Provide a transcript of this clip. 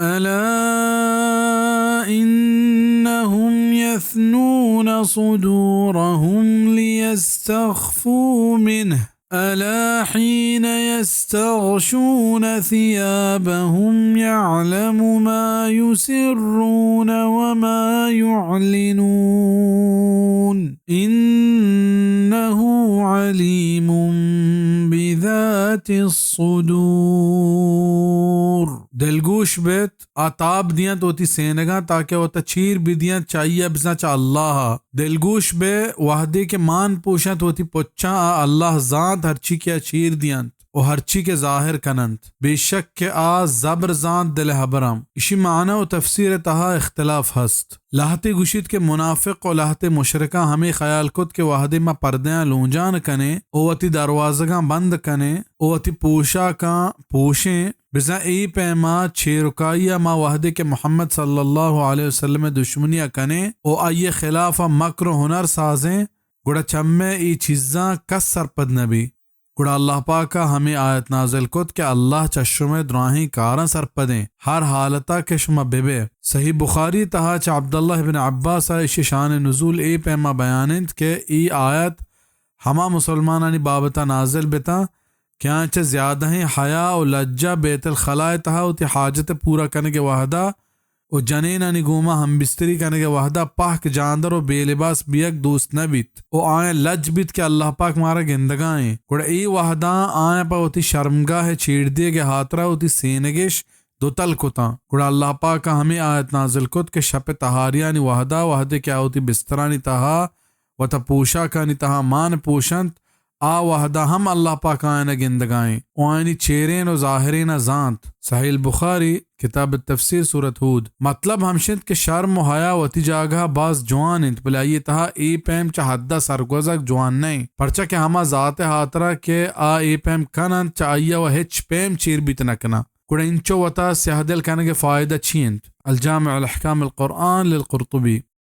ألا إنهم يثنون صدورهم ليستخفوا منه ألا حين يستغشون ثيابهم يعلم ما يسرون وما يعلنون إنه عليم بذات الصدور. دلگوش بیت، آ تاب دیاں تو وتی سینگاں تاکہ وتا چیر بدیاں چاہیے بزاں چا اللہ۔ دلگوش بے، وہدے کہ مان پوشاں تو وتی پچاں، آ اللہ زانت ہرچی کہ آ چیر دیانت و ہرچی کہ ظاہر کننت۔ بے شک کہ آ زبر زانت دل ہبراں۔ اشی معنی و تفسیر تہا اختلاف ہست۔ لہتے گوشیت کہ منافق و لہتے مشرکاں ہمے خیال کت کہ وہدے ما پردیاں لونجان کنیں و وتی دروازگاں بند کنیں و وتی پوشاکاں پوشیں، بزاں اے پیما چیرکائی ء ما وہدے کہ محمد صلی اللہ علیہ وسلم ء دشمنی ء کنیں و آئی ء خلاف ء مکر و ہنر سازیں، گڑا چمے اے چیزاں کس سرپد نہ بی۔ گڑا اللہ پاک ء ہمے آیت نازل کت کہ اللہ چہ شمئے دراہیں کاراں سرپدیں، ہر حالت ء کہ شما بہ بئے۔ صحیح بخاری تہا چہ عبداللہ ابن عباس ء اشی شان نزول اے پیما بیان انت کہ اے آیت ہما مسلمانانی بابت ء نازل بتاں کہ آیاں چہ زیادہیں حیا و لجہ بیت الخلاء تہا وتی حاجت پورا کنگ ء وہدا و جنینانی گوما ہمبستری کنگ ء وہدا پہک جاندر و بے لباس بیگ دوست نہ بیت و آیاں لج بیت کہ اللہ پاک مارا گندگائیں۔ گڑا اے وہداں آیاں پہ وتی شرمگاہ ء چیڑ دیگ ء ہاترا وتی سینگش دوتل کتاں۔ گڑا اللہ پاک ء ہمے آیت نازل کت کہ شپ ء تہاریانی وہدا، وہدے کہ آ وتی بسترانی تہا وتا پوشاکانی تہا مان پوشنت، آ وہدا ہم اللہ پاک آیانا گندگائیں و آیانی چیرین و ظاہرینا زانت۔ صحیح البخاری، کتاب التفسیر، سورت ہود۔ مطلب ہمشنت کہ شرم و حیا وتی جاگہا باز جوان انت، بلے آئی تہا اے پیم چہ حدا سرگوزگ جوان نہ انت، پرچا کہ ہما ذات ہاترا کہ آ اے پیم کننت، چہ آئیا و ہچ پیم چیر بیت نہ کناں۔ گڑا انچو وتا سیاہ دل کنگ فائدہ چی انت؟ الجامع الاحکام القرآن للقرطبی۔